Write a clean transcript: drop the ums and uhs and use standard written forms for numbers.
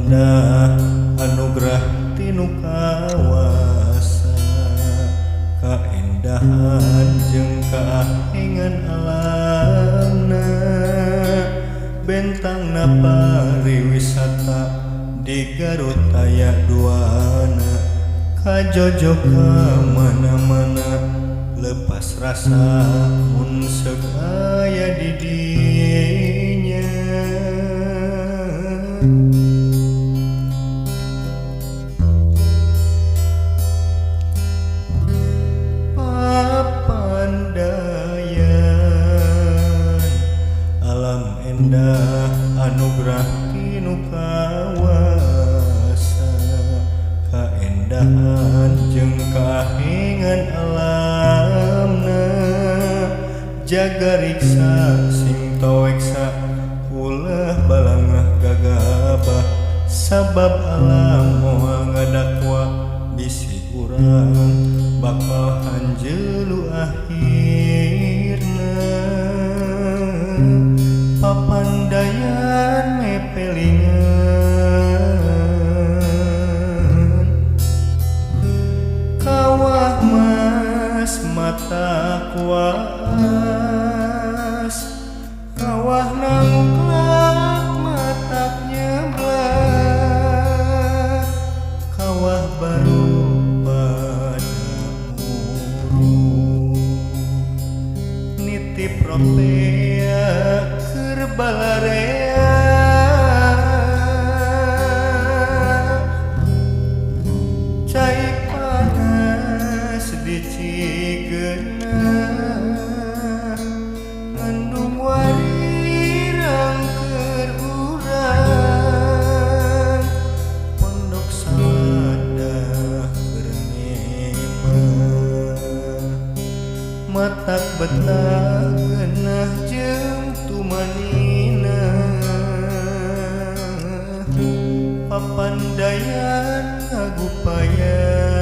endah anugerah ti nu kawasa kaendahan jeung kaahengan alamna bentangna pariwisata di Garut aya duana kajojo ka mana-mana lepas rasa mun seuk aya di dinya. Papandayan alam endah anugerah ti nu kawasa kaendahan jeung kaahengan alamna jaga riksa sing toweksa ulah balangah gagabah sabab alam moal ngadakwa bisi urang bakal hanjeulu akhirna. Papandayan mepelingan kawah mas mata kuas kawah nangklak matak nyeblak kawah baru pada muruk nitip ropea keur balarea cai panas di Cigenah ngandung warirang keur urang pondok saladah keur ngemah matak betah geunah jeung tumanina papandayan ngagupayan.